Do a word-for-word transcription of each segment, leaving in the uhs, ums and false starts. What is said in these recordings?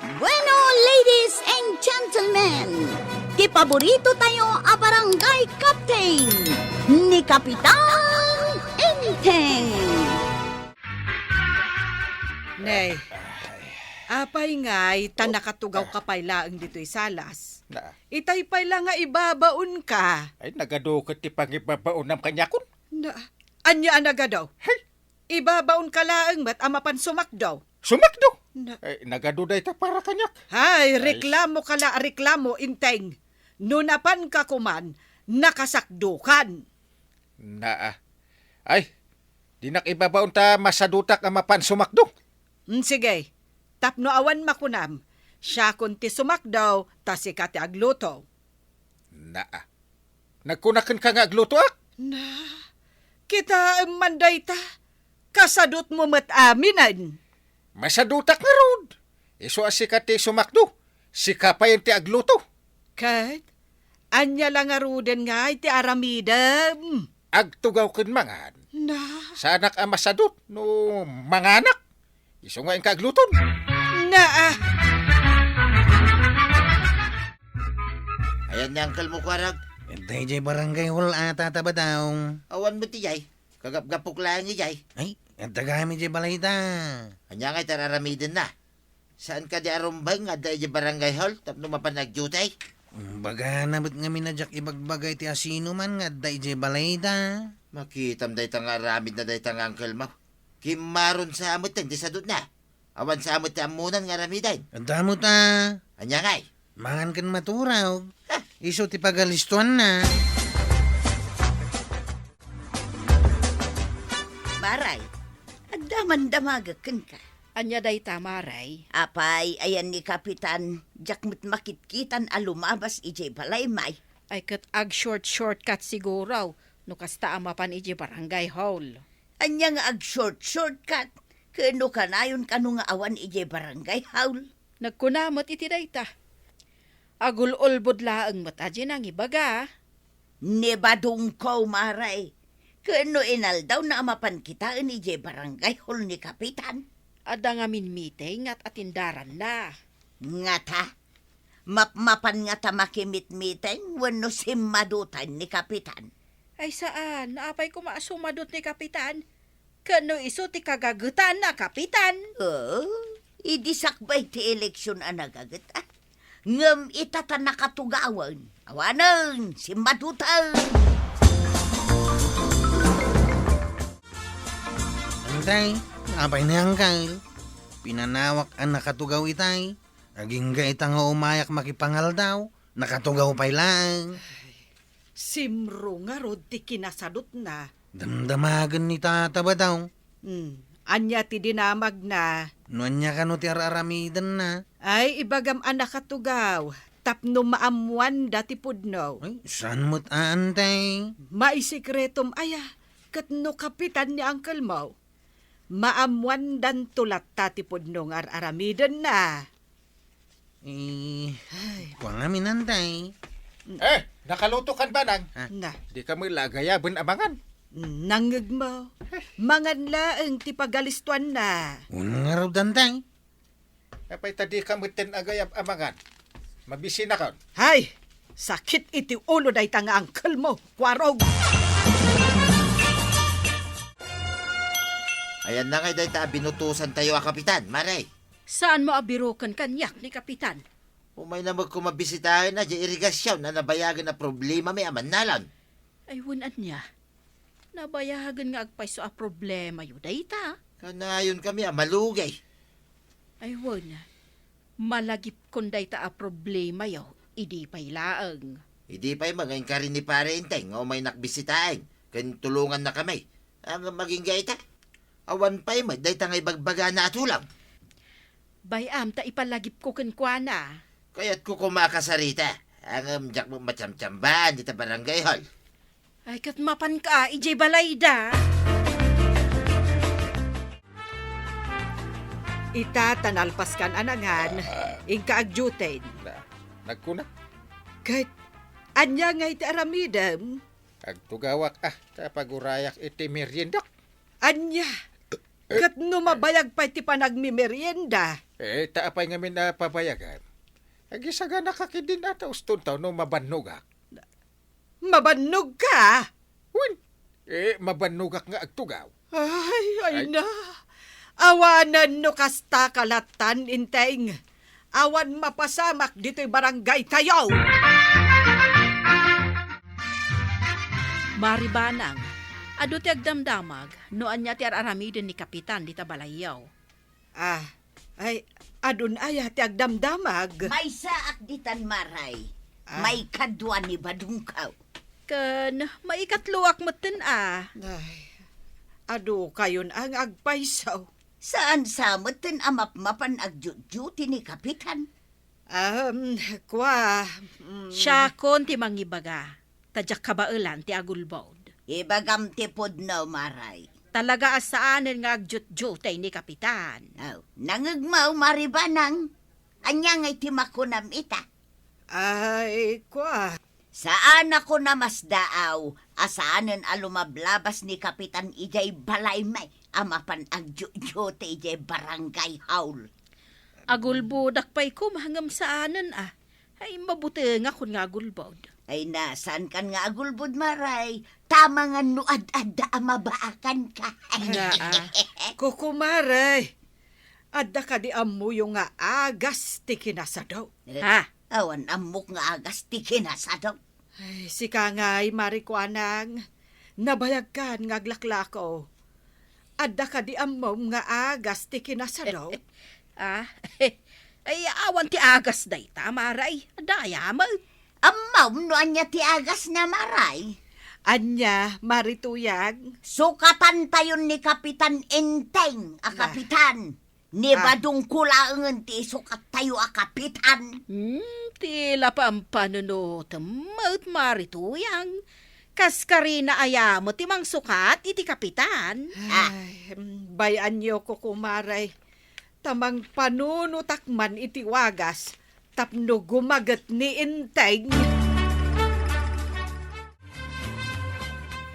Bueno, ladies and gentlemen, ti paborito tayo a barangay captain, ni Kapitan Enteng. Nay, apay ngay ta nakatugaw ka pay laeng ditoy salas? Na. Itay pay la nga ibabaon ka. Ay, nagadu ket ti pangibabaonam kaniakon. Na, ania a nagadu? Hey! Ibabaon ka laeng met a mapan sumakdo. Sumakdo? Na. Eh, nagadu dayta para kaniak. Ay, ay, reklamo ka la, reklamo, Enteng. No napan ka kuman, nakasakdokan. Naa. Ay, dinak ibabaon ta masadutak a mapan sumakdo. Mm, sige. Tapno awan makunam, siakon ti sumakdo, ta sika ti agluto. Naa. Nagkuna kenka nga aglutoak? Na, kitaem man dayta. Kasadutmo met aminen. Masadutak ngarud. Isu a sika ti sumakdo, sika pay ti agluto. Ket, ania la ngaruden ngay ti aramidem? Agtugaw ken mangan. Na? Saanak a masadut no manganak. Isu nga inka agluton. Naa. Ayan ni uncle mo, Kuarag. Adda idiay barangay hall a tatabadaw. Awan met idiay. Kagapgapok laeng idiay. Ay, adda gayam idiay balay da. Ania ngay ti ar-aramidenna? Saan kadi a rumbeng nga adda idiay barangay hall tapno mapan agduty? Bagana met ngamin a diak ibagbaga iti asinoman nga adda idiay balay da. Makitam dayta nga aramidna dayta nga uncle mo. Kimmaron sa met ti sadutna. Awan sa met ti ammonan nga aramiden. Adda met a. Ania ngay? Mangan ken maturog. Ah. Isu ti pagalistuanna. Maray, adda man damagek kenka. Ania dayta, Maray? Apay, ayan ni Kapitan, diak met makitkitan a lumabas idiay balay, may. Ay, ket ag-short-shortcut siguro, no kasta a mapan idiay barangay hall. Ania nga ag-short-shortcut? Ket no kanayon kano nga awan idiay barangay hall? Nagkuna met iti dayta. Agul-ulbod laeng met a di nangibaga. Ni badongko, Maray. Ket no inaldawna a mapan kitaen idiay barangay hall ni Kapitan? Adda ngamin meeting nga atindaranna. Ngata? Mapmapan ngata makimitmeeting wenno simmaduten ni Kapitan? Ay saan, apay koma a sumadut ni Kapitan? Ken no isu ti kagagetan a Kapitan? Oo, idi sakbay ti eleksion a nagaget, ah. Ngem ita ta nakatugawen. Awanen, simmaduten. Antay, apay ni Angkal? Pinanawak a nakatugaw itay. Agingga ita nga umayak makipangaldaw, nakatugaw pay laeng. Simro ngarud ti kinasadutna. Damdamagen ni Tata Badong. Hmm, ania ti dinamagna? No ania kano ti ar-aramidenna? Ay, ibagam a nakatugaw, tapno maammuanda ti pudno. Ay, saan met a, Antay? Maisikretom aya, ket no kapitan ni uncle mo, maammuandanto latta ti pudno nga ar-aramidenna. Eh, ay. Kua ngamin, Antay. Eh, nakaluto kan banang? Ah. Na. Di ka met la agayaben a mangan. Nangngegmo. Mangan laeng ti pagalistuanna. Wen ngarud, Antay. Apay ta di ka metten agayab a mangan? Mabisinakon. Hay! Sakit iti ulo dayta nga uncle mo, Kuarog. Ayanna ngay dayta a binutosantayo a kapitan, Maray. Saanmo a biroken kaniak ni Kapitan? Umayna met koma bisitaenna diay irigasion a nabayagen a problemami a mannalon. Ay, wen ania? Nabayagen nga agpayso a problemayo dayta. Kanayonkami a malugay. Ay, wen, malagipkon dayta a problemayo idi pay laeng. Idi pay met nga inkari ni Pare Enteng nga umaynak bisitaen ken tulongannakami. Ngem agingga ita, awan pay met dayta nga ibagbagana a tulong. Bay-am ta ipalagipko kenkuana. Kayatko koma a kasarita. Ngem diak met matiamtiamban dita barangay hall. Ay, ket mapanka idiay balayda. Ita ta nalpaskan a nangan, ah, inka agdiuten. Na, nagkuna? Ket, ania ngay ti aramidem? Agtugawak, ah, ta pagurayak iti meriendak. Ania? Ket no mabayag pay ti panagmimerienda, Eh, ta apay ngamin a pabayagan? Agisaganaka ketdin a ta ustontaw no mabannogak. Mabannogka? Wen, eh, mabannogak nga agtugaw. Ay, ay Ay. na. Awanen no kasta ka lattan, Enteng. Awan mapasamak ditoy barangaytayo. Mari Banang, adu ti agdamdamag no ania ti ar-aramiden ni Kapitan dita balayyo. Ah, ay, adun aya ti agdamdamag? Maysaak ditan, Maray. Ah. Maikadua ni badongko. Ken maikatloak metten a. Ay, adu kayon a nga agpayso. Saan sa metten a mapmapan agjutjuti ni Kapitan? Um, kua, mm. Siakon ti mangibaga, ta diak kabaelan ti agulbod. Ibagam ti pudno, Maray. Talaga a saanen nga agjutjutay ni Kapitan. Aw, nangngegmo, Mari Banang. Ania ngay ti makunam ita? Ay, kua. Saan a kuna Masdaaw a saanen a lumablabas ni Kapitan idiay balaymi a mapan agjutjuti idiay barangay hall. Agulbodak pay koma ngem saanen a. Ay, mabutengakon nga agulbod. Ay, na, saankan nga agulbod, Maray? Tamangan no ad-adda a mabaakanka. Naa, kukumaray. Adda kadi ammoyo nga agas ti kinasado? Eh, Ha? Awan ammok nga agas ti kinasado. Ay, sika ngay, Mari Kuanang, nabayagkan nga aglaklako. Adda kadi ammom nga agas ti kinasado? Ah, ay, awan ti agas dayta, Maray. Adda aya met. Ammom no ania ti agasna, Maray? Ania, Mari Tuyang? Sukatantayon ni Kapitan Enteng a Ah. kapitan. Ni Ah. Badongko laengen ti isukattayo a kapitan. Hmm, ti la pampanunotem met, Mari Tuyang. Kas karina aya met ti mangsukat iti kapitan? Ah. Ay, em, bay-anyo, kukumaray. Ta mangpanunotak man iti wagas tapno gumaget ni Enteng.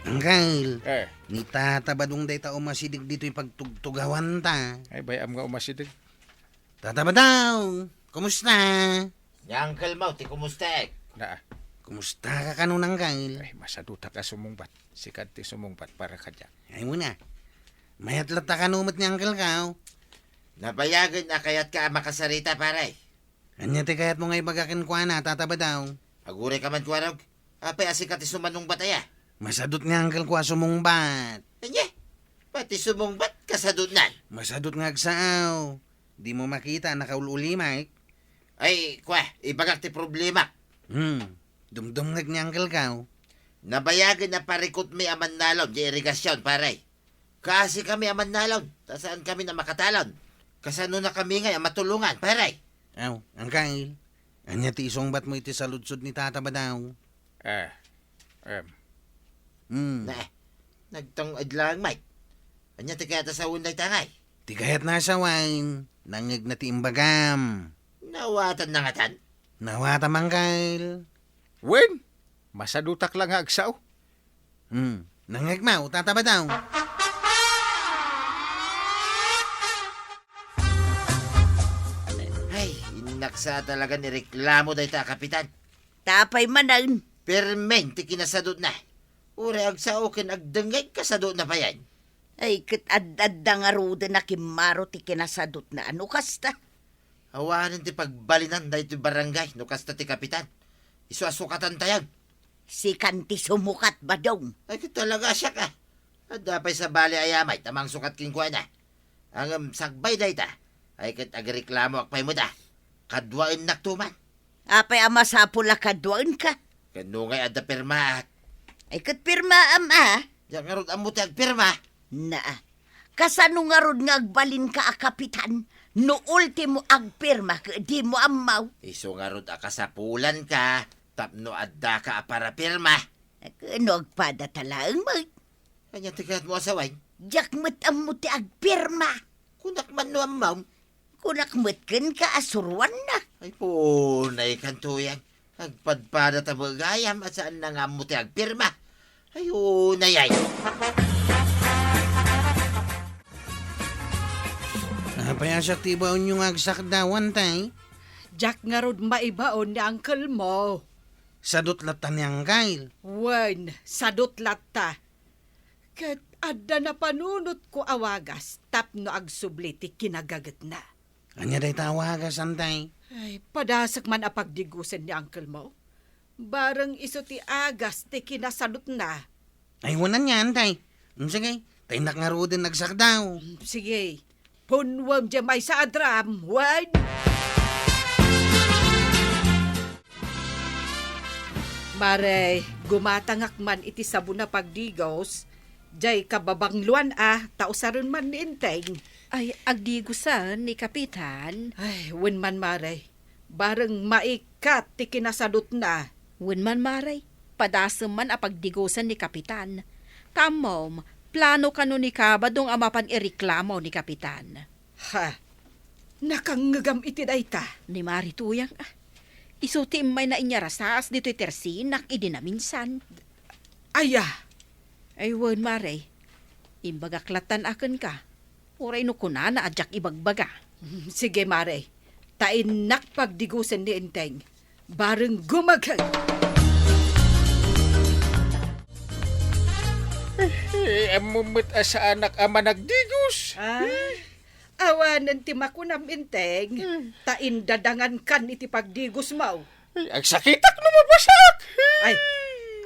Angkel, Eh. ni Tata Badong dayta umasideg ditoy pagtugtugawanta. Ay, bay-am nga umasideg. Tata Badong, kumusta? Ni Angkel Mau, ti kumustaek? Naa. Kumusta ka kano, Angkel? Ay, masadutak a sumungbat. Sika ti sumungbat para kadiak. Ay, muna. Mayat latta kano met ni Angkel Kau? Nabayagen a kayatka a makasarita, pare. Ania ti kayatmo nga ibaga kenkuana, Tata Badong? Aguray ka man, Kuarog. Apay a sika ti sumanungbat aya? Masadut nga angkel ko a sumungbat. Ania? Pati sumungbat, kasadutnan? Masadut nga agsao. Dimo makita a nakaul-ulimek. Ay, kua, ibagak ti problemak. Hmm. Dumdumngeg ni angkel ko. Nabayagen a parikutmi a mannalon ti irigasion, pare. Kaasi kami a mannalon, ta saan kami a makatalon. Kasano na kami ngay a matulongan, pare? Aw, angkel, ania ti isungbat mo iti saludsod ni Tata Badaw? Eh, em. Hmm. Na, nagtong-ed lang, Mike. Ania ti kayat a sawen dayta ngay? Ti kayat na sawen, nangngeg na ti imbagam. Nawatan na ngatan? Nawatam, angkel. Wen, masadutak la nga agsao. Hmm. Nangngegmaw, Tata Badaw. Ay, innak sa talaga ni reklamo dayta a kapitan. Tapay manen. Permen ti kinasadutna. Uray agsao ken agdengngeg kasadutna payen. Ay, ket ad-adda ngaruden a kimmaro ti kinasadutna a no kasta. Awanen ti pagbalinan daytoy barangay no kasta ti kapitan. Isu a sukatantayon. Sikan ti sumukat, Badong. Ay, ket talaga siak, a. Adda pay sabali a yamay ta mangsukat kenkuana. Ngem sakbay dayta, ay ket agreklamoak pay met, a. Kaduaennakto man. Apay a masapul a kaduaenka? Ket no ngay adda pirmaak. Ay, ket pirmaam, a. Diak ngarud ammo ti agpirma. Naa. Kasano ngarud nga agbalinka a kapitan no ultimo agpirma ket dimo ammo? Isu ngarud a kasapulanka tapno addaka a parapirma. Ket no agpadata laeng met? Ania ti kayatmo a sawen? Diak met ammo ti agpirma. Kunak man no ammom. Kunak met kenka a suruanna. Ay, punay kanto yan. Agpadpada ta met gayam a saan na nga ammo ti agpirma. Ay, unay ay. Apay a siak ti ibaonyo nga agsakdaw, Antay? Diak ngarud maibaon ni uncle mo. Sadut latta ni Angkel. Wen, sadut latta. Ket adda napanunotko a wagas tapno agsubli ti kinagagetna. Ania dayta a wagas, Antay? Ay, padasek man a pagdigusen ni uncle mo. Bareng isu ti agas ti kinasadutna. Ay, wen ania, Antay. Mm, sige, ta innak ngaruden agsakdaw. Mm, sige, punwem diay maysa a drum, wen. Mare, gumatangak man iti sabon a pagdigos, diay kababangloan a, ta usaren man ni Enteng. Ay, agdigosen ni Kapitan. Ay, wen man, mare. Bareng maikkat ti kinasadutna. Wen man, mare. Padasem man a pagdigosen ni Kapitan. Ta ammom, plano kano ni Kabadong a mapan ireklamo ni Kapitan. Ha? Nakangngegam iti dayta? Ni Mari Tuyang, ah. Isu ti immayna inyarasaas ditoy tersinak idi naminsan. Aya? Ay, wen, Mare. Imbagak lattan a kenka. Uray no kunana a diak ibagbaga. Sige, Mare. Ta innak pagdigusen ni Enteng. Bareng gumagek. Eh, ammom met a saanak a managdigos. Ah, awanen ti makunam, Enteng. Hmm. Ta indadangankan iti pagdigosmo. Ay, agsakitak no mabasak. Ay,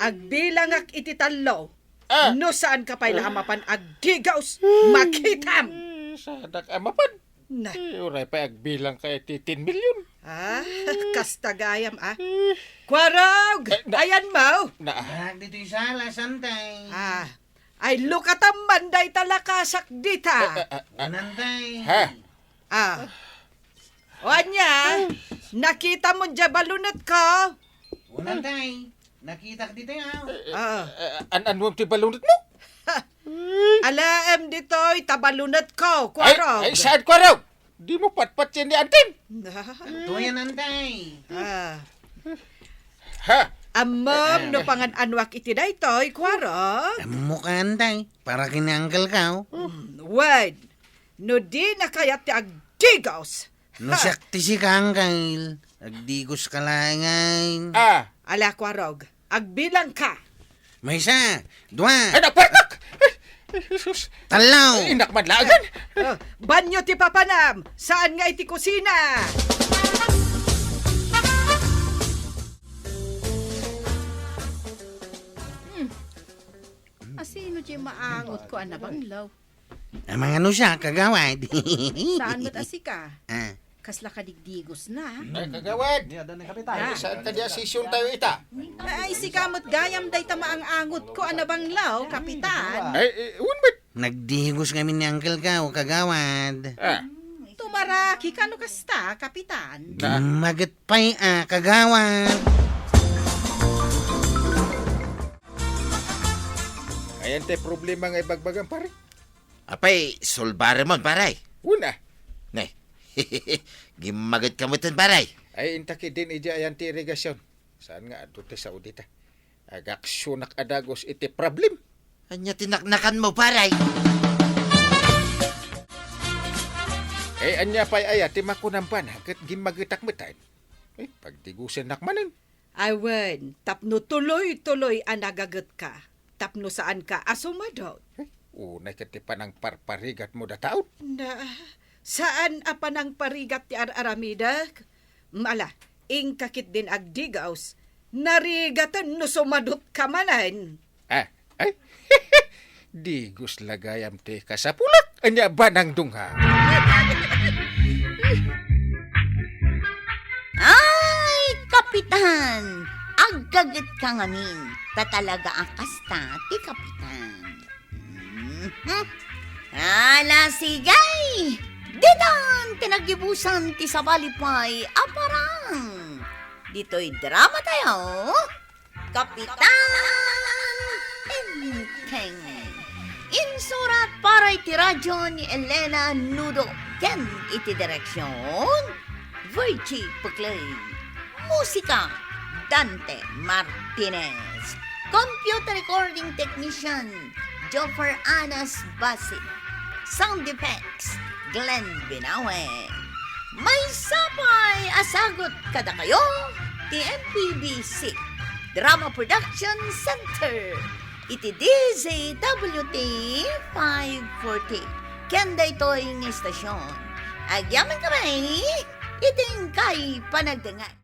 agbilangak iti tallo. Ah. No saanka pay la a mapan agdigos, makitam. Ay, saanak a mapan. Na. Eh, uray pay agbilangka iti ten million. Ah, kasta gayam, ah. Eh. Kuarog, eh, na-, ayanmo. Na-, Dagditoy sala, Santay. Ah, ay, lukatam man dayta lakasak dita. Eh, eh, eh, eh. Unantay. Ha? Ah. O ania, nakitam diay balunetko? Unantay. Nakitak dita, ah. Eh, eh, ah, eh, an-, anuam ti balunetmo? Alaem ditoy ta balunetko, Kuarog. Ay, ay, saan, Kuarog? Dimo patpatien ni Antin. Tuyan, Antay. Ah. Ha? Ammom no pangan-anuak iti daytoy, Kuarog? Ammok, Antay. Para ken ni Uncle ko. Mm, wen. No dina kayat ti agdigos. No siak ti sika, Uncle. Agdigoska laengen. Ah. Ala, Kuarog. Agbilangka. Maysa, dua. Ay, nagpartak! Ay, Jesus. Tallo. Ay, innak man laengen. Oh, banyo ti papanam. Saan nga iti kusina? Hmm. Asino diay maangotko a nabanglaw? Ay, mangano siak, kagawad? Saan met a sika? Ah. Kasla kadigdigos na. Ay, kagawad! Ni, adda ni Kapitan. Ah. Saan ka diay a sesyontayo ita? Ay, sika met gayam dayta maang-angotko a nabanglaw, Kapitan. Ay, eh, wen met. Nagdigos ngamin ni Uncle ko, kagawad. Ah. Tumarakika no kasta, Kapitan. Na. Gimmaget pay a, kagawad. Ayan ti problema nga ibagbagam, pare. Apay, solbaremon, pare? Wen a. Ne. Gimmagetka metten, pare. Ay, inta ketdin idiay ayan ti irigasion. Saan nga adu ti sao dita? Agaksionak a dagus iti problem. Ania ti naknakanmo, pare? Eh, ania pay aya ti makunam bana ket gimmagetak metten? Eh, pagdigusennak manen. Awen, tapno tuloy-tuloy a nagagetka, tapno saanka a sumadot. Eh, unay ket ti panangparparigatmo dataon. Na, saan a panangparigat ti ar-aramidek? Mala, inka ketdin agdigaus, narigaten no sumadotka manen. Ah, ay, digus la gayam ti kasapulak, ania banang dunga. Ay, Kapitan! Aggagetka ngamin, ta talaga a kasta ti Kapitan. Mhm. Ala, sige! Ditan ti naggibusan ti sabali pay a parang. Ditoy drama tayo, Kapitan Enteng. Insurat para iti radyo ni Elena Nudo ken iti direksyon, Virgie Puclay. Musika, Dante Martinez. Computer recording technician, Joffer Anas Basit. Sound effects, Glenn Binawe. Maysa pay a sagut kadakayo ti M P B C Drama Production Center iti D Z W T five forty. Ken daytoy nga istasyon, agyamankami iti inkay panagdengngeg.